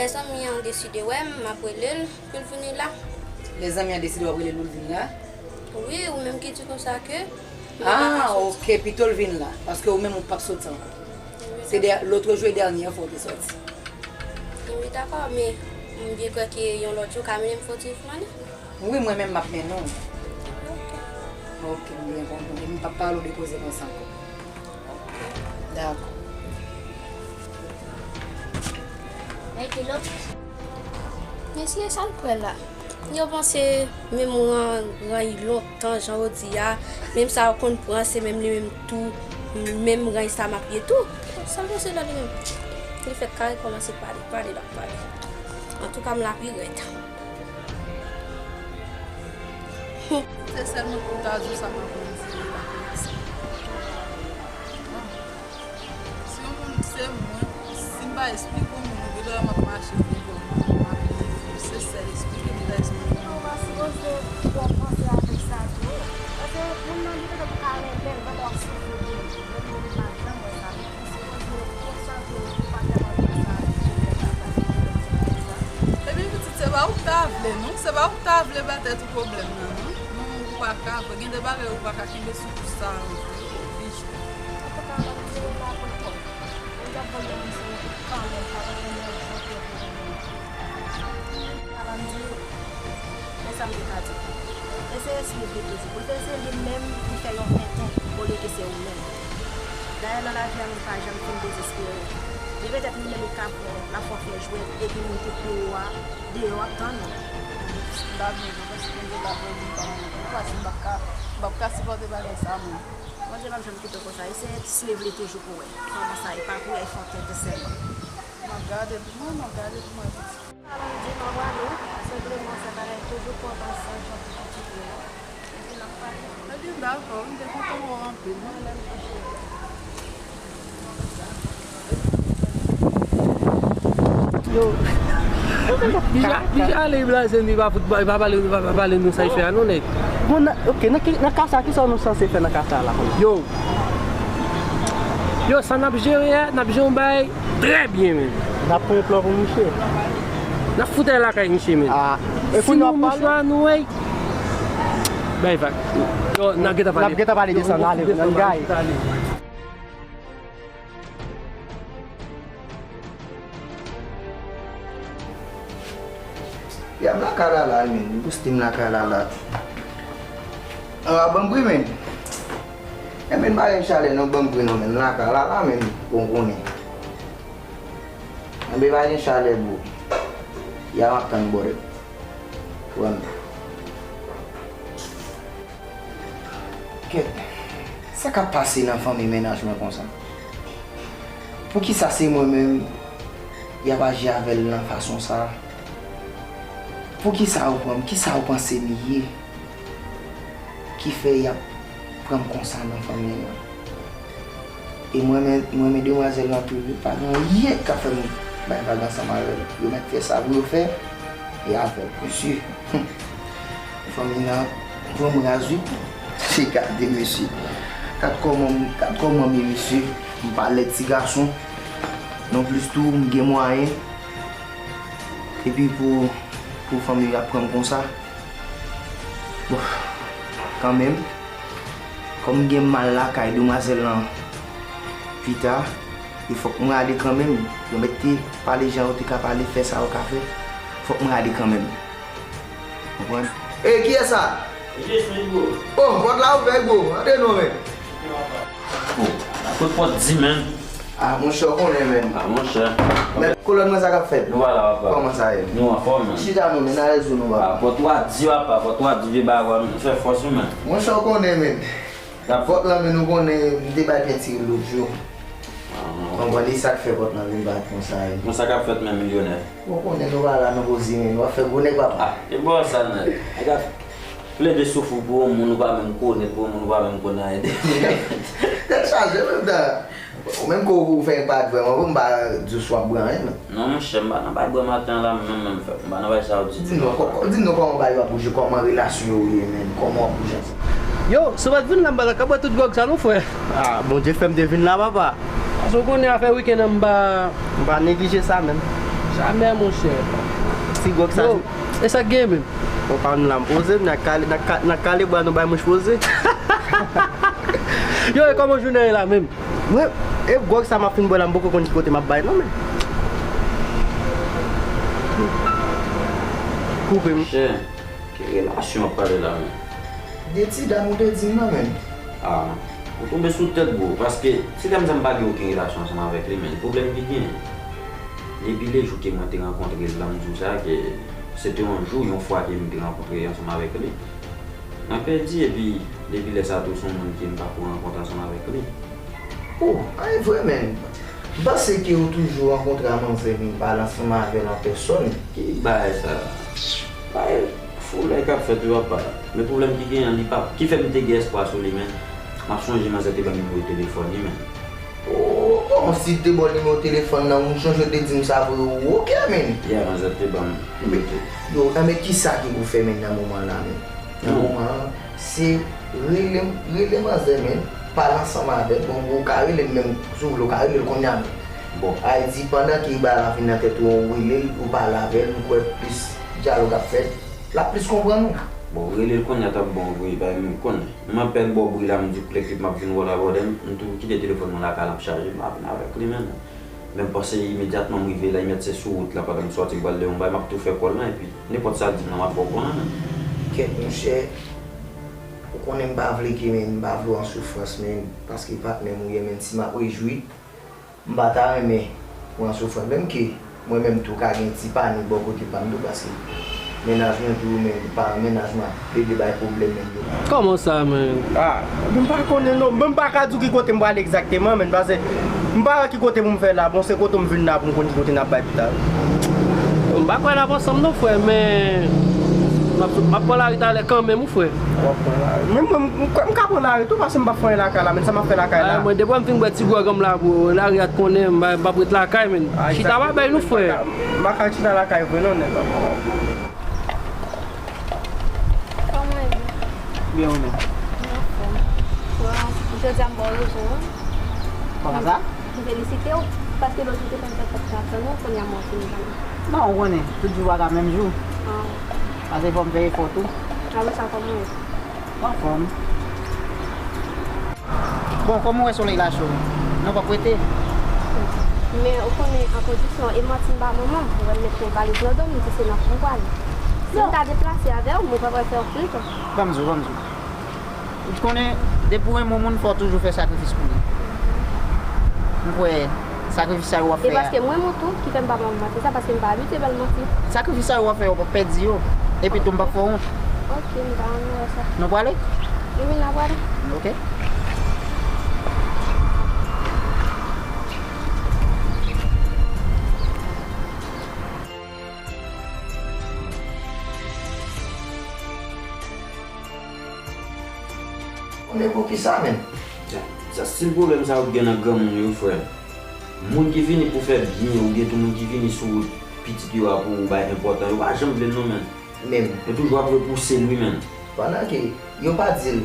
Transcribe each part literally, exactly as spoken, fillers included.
Zanmi an deside wè m, m ap rele l pou l vini la. Lè zanmi an deside w ap rele l pou l vin la? Wi, ou menm ki di konsa ke. Ah, ok, pito l vin la. Paske ou menm ou p ap soti ankò. Se dè, lotrejou e dènye fwa w te soti. Wi, dakò, men m byen kwè ke yon lòt jou w ka mennen m fon ti flannen. Wi, mwen menm m ap mennen w. Ok, m byen konprann. Epi m p ap pale w de koze konsa ankò. Dakò. Mesye, sa l kwè la? Yo panse menm ranyi lontan jan yo di a, menm sa yo konn pran se menm li menm tou, menm ranyi sa m ap ye tou. Sa l panse la li menm? Li fèk kare kòmanse pale, pale l ap pale. Antouka m la pi rèd. Se sèlman pou w ta di w sa m ap di w la. Si yon moun se mwen, si m pa esplike yon moun, ou gen dwa m ap mache devan w, m ap leve, se sèl esplike m ta esplike yon moun. Ou pa sipoze twò panse avèk sa tou. Paske moun nan li gentan pou ka renmen l pandan w ap soufri pou li. Epi pitit, se pa ou k ta vle non, se pa ou k ta vle ba tèt ou pwoblèm nan non. Non, ou pa ka vre, gen de bagay ou pa ka kenbe sou kou sa ankò, ou oblije. Antouka, Alan, m di nou la pou kò m. Ou t ap voye m sou kanmenm, pa t ap gen yon jan pou yo vini. Alan, m di, men sa m te ka di. Eseye swiv li toujou. Prefere se li menm ki fè yon tenten olye ke se ou menm. Dayè nan lavi a nou pa janm fin dezespere. Gen petèt moun menm ki ka fè w, l ap fè w fè jwèt epi moun ki pi wo a deyò ap tann ou. M pa bezwen paske m te ka fè di pa mwen. Paske m p ap ka, m p ap ka sipòte bagay sa mwen. Bondye p ap janm kite w konsa. Eseye swiv li toujou pou wè kòman sa ye. Pa pou wè e fè w tenten sèlman. M ap gade pou mwen, m ap gade pou mwen pitit. Alan di m anba nou, senpleman fè bagay toujou pran pasyans jan pou pitit nou yo. Epi n ap pale. Ebyen dakò, m te kontan wè w anpil wi. Yo, Bicha, Bicha ale blaze m, li pa fout, li pa pale, li pa pale nou sa l fè a non nèg. Bon, nan, ok, nan ki, nan ka sa, kisa nou sanse fè nan ka sa la kounye a? Yo, yo, sa n ap jere a, n ap jere yon bagay trè byen menm. N ap pran plan pou misye. N ap fout al lakay misye menm. Ah, e si kounye a nou mouchwa nou wè. Bay vag. Yo, n ap gentan pale. N ap gentan pale de sa, n ale, n al gaye. Ya m lakay Lala wi menn, li poste m lakay Lala. Anba banm bri menn. Enben pa gen chalè non, banm bri non menn, m lakay Lala menn, bon konnen. Enben pa gen chalè bro. Ya m ap tann brother. Pran. Kèt, sa k ap pase nan fanmi mennaj mwen konsa? Poukisa se mwen menm y ap aji avè l nan fason sa? Poukisa ou pran m? Kisa ou panse m ye? Ki fè y ap pran m konsa nan fanmi an? E mwen menm, mwen menm demwazèl lan tou, pa gen anyen k ap fè m bay vag ansanm avè l. Yo mèt fè sa pou yo fè, e avè l, mesye. Fanmi nan pran m raz wi. Se gade mesye. Gad kòman m, gad kòman m ye mesye. M pa lèd ti gason. Nonplis tou, m gen mwayen. Epi pou, pou fanmi ap pran m konsa. Bon, kanmenm, kòm m gen mal lakay demwazèl lan pita, e fòk mwen ale kanmenm. Yo mèt te pale jan yo te ka pale, fè sa yo ka fè. Fòk mwen ale kanmenm. Konprann? Ey, kiyès sa? Se Jesús, bro. Oh, pòt la ouvè, bro. Antre non, men. Oh, kote pòt di, men? Ah, monchè, w konnen, men. Ah, monchè. Men, kolòn mwen, sa k ap fèt? Nou pa la, papa. Kòman sa ye? Nou anfòm, men. Chita non, men, nan rezo nou, papa. Ah, pòt ou a di, papa, pòt ou a di, vye bagay, men. Fè fòs, wi, men. Monchè, w konnen, men. Pòt lan, men, nou konnen, m te bay penti lòt jou. Konprann, e sa k fè pòt lan vin bat konsa, wi. Bon, sa k ap fèt, men, milyonè? Ou konnen nou pa la, nou poze men nou ap fè gwo nèg, papa. Ah, e bò sa nèt. Nèg ap plede soufri pou yon moun ou pa menm konnen, pou yon moun ou pa menm konn anyen de li. Tèt chaje menm tan. Ou menm kou ou fè yon pa vrèman bon, m pa di w si w ap bwè anyen non. Non monchè, m pa nan bay bwè maten an la menm menm frè. M pa nan bay sa w di. Di m non, kò- kò- di m non kòman bagay yo ap bouje, kòman relasyon yo ye menm, kòman w ap bouje ansanm? Yo, si w pa t vin la m pa t ap ka bwè tout gwòg sa non frè. Ah, Bondye fè m te vin la papa. Paske w konnen afè wikenn an m pa. M pa neglije sa menm. Amè, monchè. Ti gwòg sa. Yo, e sa k gen menm? Bon, pa nou la, m poze, n a kale, n a ka-, n a kale bwa nou bay mouch poze. Yo, e kòman jounen ye la menm? Mwen, e gwòg sa m ap fin bwè la, m poko konn ki kote m ap bay non, men. Koupe m. Monchè, ki relasyon w ap pale la menm? De ti dam ou te di m nan, men. Ah, ou tonbe sou tèt, bro, paske se kòmsi m pa gen okenn relasyon ansanm avèk li, men pwoblèm ki gen. Depi le jou ke mwen te rankontre l lan, m di w sa, ke se te yon jou, yon fwa ke m te rankontre ansanm avèk li. Mwen pèdi, epi depi lè sa a tou, se yon moun ke m pa ko rankontre ansanm avèk li. Oh, a e vre, men. M panse ke ou toujou rankontre a manzè, men pale ansanm avè l an pèsòn. Ki bagay sa? Bagay foulay k ap fèt yo, papa. Men pwoblèm ki genyen an, li p ap, ki fè m te gen espwa sou li, men. M ap sonje manzè te ban m nimewo telefòn li, men. Oh, bon, si te ba w nimewo telefòn nan, ou sonje w te di m sa vre, ou oke, men. Yeah, manzè te ban m nimewo telefòn. Yo, enben, kisa ki pou fè, men, nan moman la, men? Nan moman an, se rele, rele manzè, men, pale ansanm avè l. Bon, ou ka rele l menm, si w vle, ou ka rele l kounye a, men. Bon. Sa vle di, pandan ke bagay la vin nan tèt ou, ou rele l, ou pale avè l, m kwè plis dyalòg ap fèt, l ap plis konprann ou. Bon, rele l kounye a t ap bon vre, paske m konnen. M apèn bò bri la, m di w klèk klèk m ap vin wè l abòde m, m toujou kite telefòn mwen lakay la ap chaje, m pa vin avèk li menm. Men m panse imedyatman m rive la, imèt se sou wout la, pandan m sòti m pral leve yon bagay, m ap tou fè kòl lan, epi nenpòt sa l di m nan m ap fè w konnen menm. Kèt monchè, ou konnen m pa vle ke men, m pa vle w an soufrans men, paske patnè m ou ye men, si m ap rejwi, m pa ta renmen ou an soufrans. Menm ke mwen menm tou ka gen ti panik bò kote pa m tou, paske mennaj mwen tou, men paran mennaj mwen ap plede bay pwoblèm menm tou. Kòman sa, men? Ah, m pa konnen non. Mwen m pa ka di w ki kote m prale egzakteman, men paske m pa wè ki kote pou m fè la. Bon, se kote m vin la pou m konn ki kote n ap bay pita. M pa kwè n ap ansanm non, frè, men m ap, m ap pran lari talè kanmenm, wi, frè. W ap pran lari. Men mwen, m, m, m ka pran lari tou, paske m p ap fè anyen lakay la, men sa m ap fè lakay la. Ay, mwen, depi m fin bwè ti gwòg an m la, bro, lari a t konnen m, m p ap ret lakay, men. Ah, chita pa bèl, non, frè. M pa ka chita lakay vre, non, nèg. Kòman w ye? Byen, ou menm? M anfòm. Bon, jodi a m ba w rezon, wi. Kòman sa? M felisite w, paske lòt jou w te fè m fè tèt chaje, non, kounye a m wè w fini kanmenm. Non, ou konnen, tout jou pa ka menm jou. Ah. Paske fò m fè efò tou. Apre sa, kòman w ye? M anfòm. Bon, kòman w wè solèy la cho? Nou p ap rete? Men, ou konnen, an kondisyon, e manti m ba manman m, ou wè m met yon valiz nan do m, m di se nan fon m prale. Si m ta deplase avè w, mwen pa pral fè anpil tan. Ban m di w, ban m di w. Ou konnen, depi w renmen yon moun, fò w toujou fè sakrifis pou li. M kwè sakrifis sa yo w ap fè a. E paske m renmen w tou, ki fè m pa ba w manti sa, paske m pa abitye ba l manti. Sakrifis sa yo w ap fè, w p ap pèdi yo. Epi tou, m p ap fè w wont. Ok, m ta renmen wè sa. Nou prale? Wi, wi, n a prale. Ok. Konnen poukisa, menm? Sa, sa stil pwoblèm sa yo gen nan granmoun yo, frè. Moun ki vini pou fè byen, oubyen tou moun ki vini sou wout pitit yo a pou bay enpòtan, yo pa janm vle l non, menm. Menm. Yo toujou ap repouse l, wi, menm. Pandan ke yo pa di l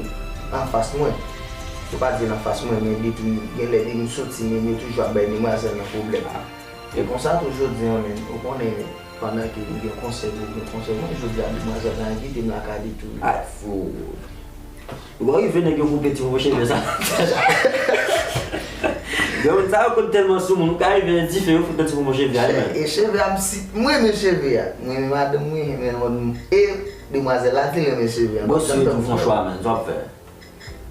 anfas mwen, yo pa di l anfas mwen, men depi m gen lè depi m soti, men yo toujou ap bay demwazèl nan pwoblèm. E konsa tou jodi a, menm, ou konnen, pandan ke m gen konsèy, ou gen konsèy mwen, jodi a, demwazèl la envite m lakay li tou. Ay, fou. Ou ka rive nèg yo koupe ti popo cheve sa. Granmoun sa yo konn tèlman sou moun, ou ka rive nan dife, yo fout nan ti popo cheve a, li menm. E cheve a, m si, m renmen cheve a. M renmen madanm mwen, renmen mòd m. E demwazèl la, te renmen cheve a. Bon, si yo tou fon chwa, menm, sa w ap fè?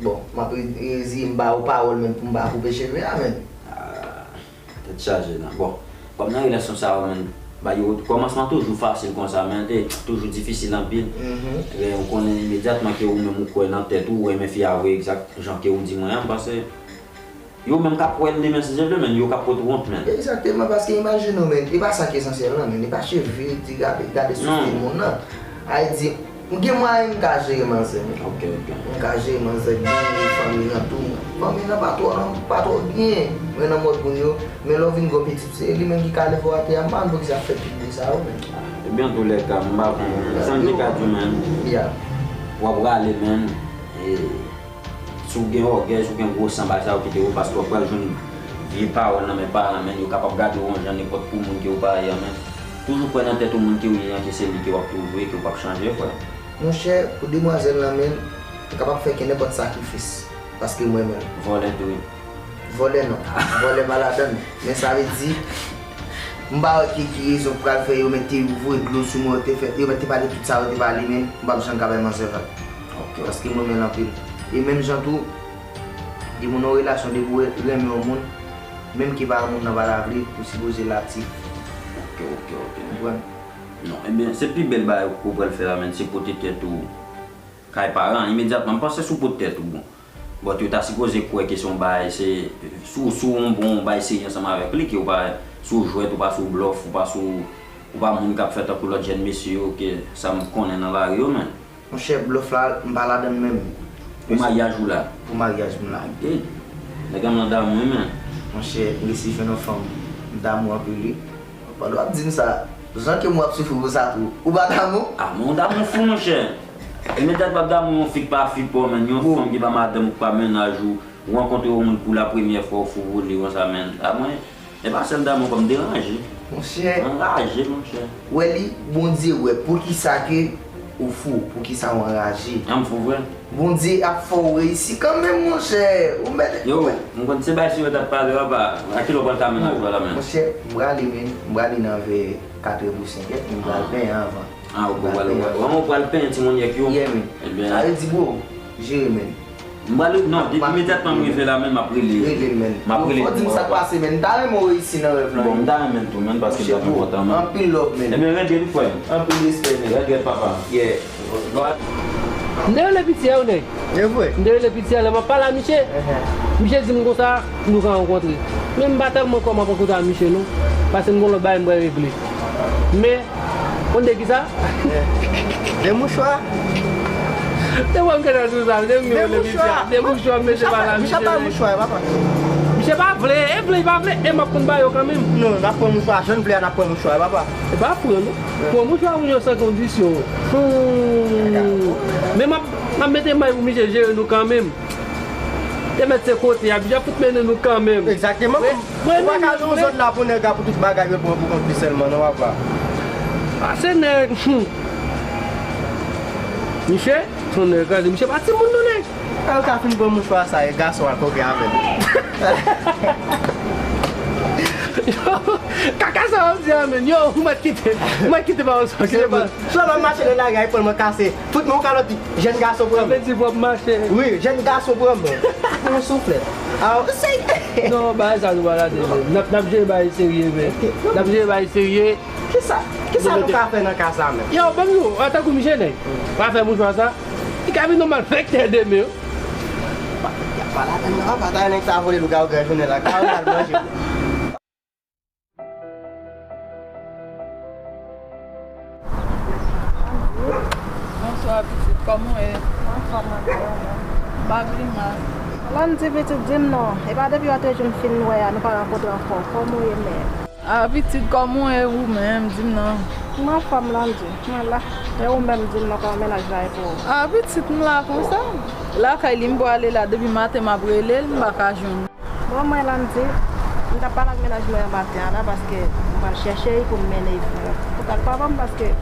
Bon, m ap re-, reziye m ba ou pawòl menm pou m pa koupe cheve a, menm. Ah, tèt chaje, non. Bon, kòm nan relasyon sa yo, menm, ba yo, kòmansman toujou fasil konsa, men te toujou difisil anpil. Mhm. Men ou konnen imedyatman ke ou menm ou kwè nan tèt ou, ou renmen fi a vre, egzak jan ke ou di mwen an, m panse yo menm k ap wè l demen, si Dye vle, menm, yo k ap pot wont, menm. Egzakteman, paske imajine w, menm, e pa sa k esansyèl, non, menm, e pa cheve, ti gade, gade sou moun nan. Ay di, m gen mwayen m ka jere manzè, men. Ok, ok. M ka jere manzè byen, fanmi an tou. Fanmi an pa twò, pa twò byen, men nan mòd moun yo. Men lè w vin gen pitit, se li menm ki ka leve w atè a, m pa konn poukisa ap fè tout bri sa yo, men. Ebyen, antoulèka, m pa konn sa m te ka di w, men. Ya. W ap rale, men. E, si w gen ògèy, si w gen gwo san, bagay sa yo kite w, paske w ap pral jwenn vye pawòl nan men paran, men yo kapab gade w yon jan nenpòt pou moun ke w pa ye a, men. Toujou kwè nan tèt ou moun ke w ye an, ke se li ke w ap toujou e ke w p ap chanje, frè. Monchè, pou demwazèl lan menm, m kapab fè kenenpòt sakrifis, paske m renmen l. Vòlè tou wi. Vòlè non. Vòlè pa ladan l. Men sa vle di, m pa wè ki, ki rezon k pral fè yo mèt te voye dlo sou mwen, yo te fè, yo mèt te pale tout sa yo te pale, men m p ap janm ka bay manzè vag. Ok. Paske m renmen l anpil. E menm jan tou, depi w nan yon relasyon, depi w renmen yon moun, menm ke pa moun nan pa ta vle, ou sipoze l aktif. Ok, ok, ok. Ou konprann? Non, ebyen, se pi bèl bagay ou pral fè la, menn, se pote tèt ou kay paran, imedyatman. M panse si w pot tèt ou, bon. But yo ta sipoze kwè ke se yon bagay, se, si w, si w yon bon bagay serye ansanm avèk li, ke w pa sou jwèt, ou pa sou blòf, ou pa sou, ou pa moun k ap fè tankou lòt jèn mesye yo, ke sa m konnen nan lari yo, menn. Monchè, blòf la, m pa ladan l menm. Pou maryaj ou la? Pou maryaj m la. Ok. Nèg la m nan damou wi, menn. Monchè, m resi jwenn yon fanm. M damou anpil wi. Pandan w ap di m sa, jan ke m w ap soufri pou sa tou, ou pa damou? Ah, men w damou fou, monchè. Imedyatman w ap damou yon fi k pa fi pa w, menn, yon fanm ki pa madanm ou, k pa mennaj ou, ou rankontre yon moun pou la premyè fwa, ou fou vole konsa, menn. A mwen, e pa sèl damou, kòm deranje. Monchè. Anraje, monchè. Wè li, Bondye wè, poukisa ke ou fou, poukisa w anraje. An m fou vre? Bondye ap fè w reyisi kanmenm, monchè. Ou mèt. Yo, m konn se bay si yo t ap pale, papa. A kilè w pral ta mennaj ou a la menm? Monchè, m prale, men, m prale nan vè katrè pou senkè, men m pral benyen anvan. Ah, ok, w pral, w pral, w pral penyen ti monyèk yo? Yeah, men. Ebyen. Sa vle di, bro, jere, men. M pral, non, depi imedyatman m rive la, men m ap rele. Rele, men. M ap rele. Fò di m sa k pase, men. M ta renmen w reyisi nan rèv lan. Bon, m ta renmen tou, men, paske l t ap enpòtan, men. Anpil love, men. Ebyen, rèd li, frè m. Anpil respè, men. Rèd, rèd, papa. Yeah. M te rele piti a, wi, nèg. E vre? M te rele piti a, lè m ap pale a misye. Misye di m konsa, nou ka rankontre. Men m pa tèlman kwè m ap rankontre a misye, non. Paske m gon lòt bagay m pral regle. Men, konn de kisa? De mouchwa. De mouchwa. De mouchwa, m mete pa la, misye. Misye pa mouchwa, papa. Misye pa vle, e vle, li pa vle, e m ap konn ba yo kanmenm. Non, n ap pran mouchwa, jan n vle a, n ap pran mouchwa, papa. E pa pran, non. Pran mouchwa moun yo san kondisyon. Hmm. Men m ap, m ap mete may pou misye jere nou kanmenm. Te mèt se kote, y ap, y ap fout mennen nou kanmenm. Egzakteman. Ou pa ka nan yon zòn la pou nèg la pou tout bagay yo pran pou kont li sèlman, non, papa. Pase nèg. Hmm. Misye, tonnè kraze, misye pa timoun non, nèg. Lè yo ta fin pran mouchwa sa, e gason al koke avè l. Yo, kaka sa w ap di a, menn. Yo, ou mèt kite, ou mèt kite pawòl sa, kite pawòl. Sou la m ap mache nan lari a, epòl mwen kase. Fout mwen yon kalòt, di, jèn gason pran m. Sa vle di w ap mache. Wi, jèn gason pran m. Pou yon souflèt. Ah, sey. Non, bagay sa nou pa gade, menn. N ap, n ap jere bagay serye, menn. N ap jere bagay serye. Kisa, kisa nou ka fè nan ka sa menm? Yo, ban m di w, antankou misye nèg, pa fè mouchwa sa, li ka vin yon malfektè demen, wi. Pa, pa ladan nan, papa, ta nèg sa vole lougawou gran jounen la, ka al manje. Bonswa, pitit, kòman w ye? Anfòm, anfòm. Pa grimas. Landy, pitit, di m non. E pa depi w ap te jwenn fi n wè a, nou pa rankontre ankò. Kòman w ye menm? Ah, pitit, kòman w ye ou menm? Di m non. M anfòm, Landy. Mwen la. E ou menm, di m non, kòman mennaj la ye pou ou? Ah, pitit, m la konsa. Lakay li m pwale la, depi maten m ap rele l, m pa ka jwenn li. Bon, mwen, Landy, m t ap pale ak mennaj mwen an maten an la, paske m pral chèche li pou m mennen li pou ou. Ou t al pa ban m, paske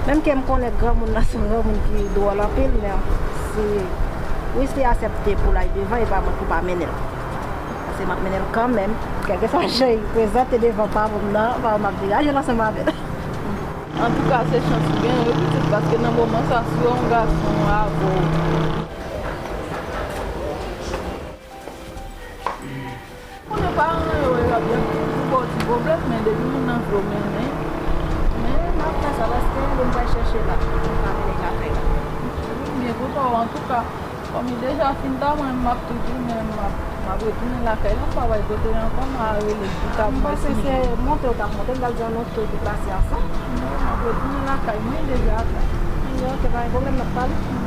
menm ke m konnen granmoun nan se yon granmoun ki dwòl anpil, men si Wisly aksepte pou l al devan, e pa mwen pou pa mennen l. Paske m ap mennen l kanmenm. Kèlkeswa jan l prezante devan paran m nan, paran m ap degaje l ansanm avè l. Antouka, se chans ou genyen wi, pitit, paske nan moman sa, si w wè yon gason avè w. Konnen paran yo, yo ap toujou ba w ti pwoblèm, men depi moun nan vle w mennen. Men m ap fè sa, paske lè m pral chèche la, m pa mennen l lakay la. Wi, m byen kontan w, antouka. Kòm li deja fin ta mwen, m ap tou di, men m ap, m ap retounen lakay la, m pa wè kote l ankò, m a rele l pou ta. M panse se monte w t ap monte, m t ap di an oto deplase ansanm. Non, m ap retounen lakay mwen deja. Ok, pa gen pwoblèm, n ap pale.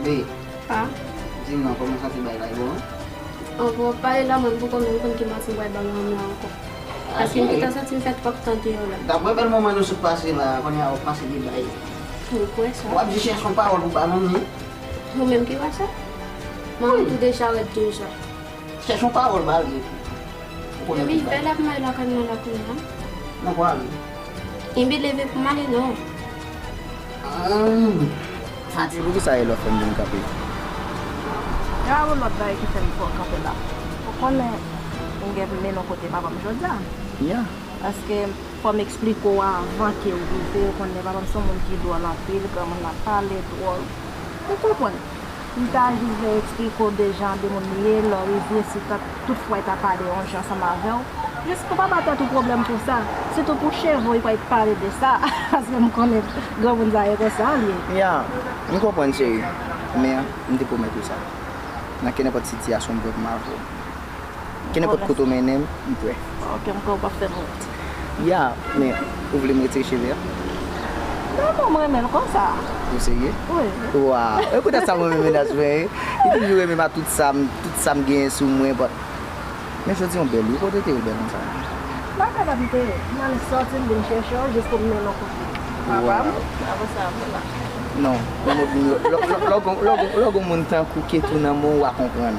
Wi. Ha? Di m non, kòman w santi bagay la, e bon? Ankò, pale la, mwen, m poko menm konn ki manti m pral ba manman m la ankò. Paske m gentan santi m fè twòp tan deyò la. Dapre bèl moman nou sot pase la, kounye a w ap panse de bay. Ou kwè sa? W ap di chèche yon pawòl pou ba manmi. Ou menm ki wè sa? Manmi tou deja wè deja. Chèche yon pawòl ba li epi. Ou konnen wi, tout bagay. Bèl ap mare lakay mwen la kounye a. Nan kwa li? Enben leve pou m ale non. Ann. Fati. Poukisa e lè w fè m vin kanpe? Gen yon lòt bagay ki fè m fè w kanpe la. Ou konnen m gen pou m mennen w kote papa m jodi a. Ya. Paske fò m eksplike w avan ke w rive, ou konnen papa m se yon moun ki dwòl anpil, granmoun nan pale dwòl. Ou konprann? M ta jis vle eksplike w de jan de moun li ye, lè w rive, si ta, tout fwa l ta pale yon jan ansanm avè w, jis pou pa ba tèt ou pwoblèm pou sa. Sitou pou cheve w, li pral pale de sa, paske m konnen granmoun sa yo konsa l ye. Ya, m konprann, cheri. Men, m te pwomèt ou sa. Nan kenenpòt sitiyasyon, m prè pou m avè w. Kenenpòt kote w mennen m, m prè. Ok, m kwè w p ap fè m wont. Ya, men, ou vle m retire cheve a? Non, non, m renmen l konsa. Ou serye? Wi. Waw, e poutèt sa mwen renmen mennaj mwen, wi. Li toujou renmen m ak tout sa m, tout sa m genyen sou mwen, but, men jodi a w bèl, wi, kote w te ye w bèl konsa? Lakay papa m te ye, m annik sòti, m vin chèche w, jis pou m mennen w kote papa m. Waw. Apre sa, vwala. Non, nan mond nou yo, lè, lè, lè w gon, lè w gon, lè w gon moun tankou Ketou nan men w, w a konprann.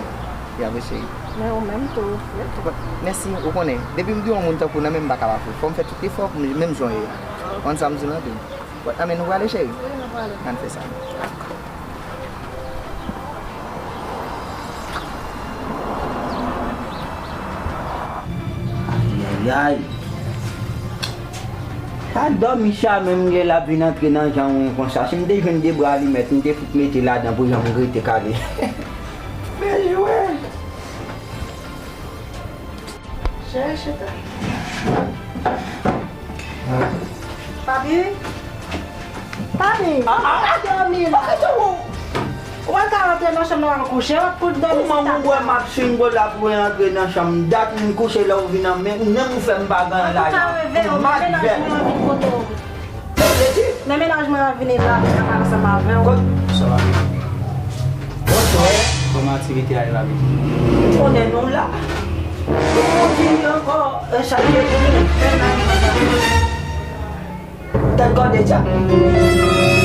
Ya, mesye. Men ou menm tou, wi. Mèsi, ou konnen, depi m gen yon moun tankou w nan men m, m pa ka pa fè. Fò m fè tout efò pou m, menm jan w ye a. Ou konn sa m di w la tou. Bon, anben, nou prale, cheri? Wi, nou prale. Ann fè sa. Ayayay. Pa dòmi sa menm lè l ap vin antre nan janm konsa. Si m te jwenn de bra alimèt, m te fout mete ladan pou janm rete kale. Byen jwe. Chèche ta. Papi? Papi? Ah, ah. Pa dòmi la. Ou pa ka rantre nan chanm nan al kouche, w ap pou dòmi sou tab la. Kouman ou wè m ap swing bò la pou rantre nan chanm? Dat m kouche lè w vin an, men menm ou fè m pa gen lajan. An tou ka, reve w, men mennaj mwen an vin kote w. Sa w vle di? Men mennaj mwen an vini la, li ka pale ansanm avè w. Kot? Sa va. Bonswa. Kòman aktivite a ye, papi? Ou konnen nou la. Ou kontinye ankò, e, chaje pou nou. Tèt gòde djab.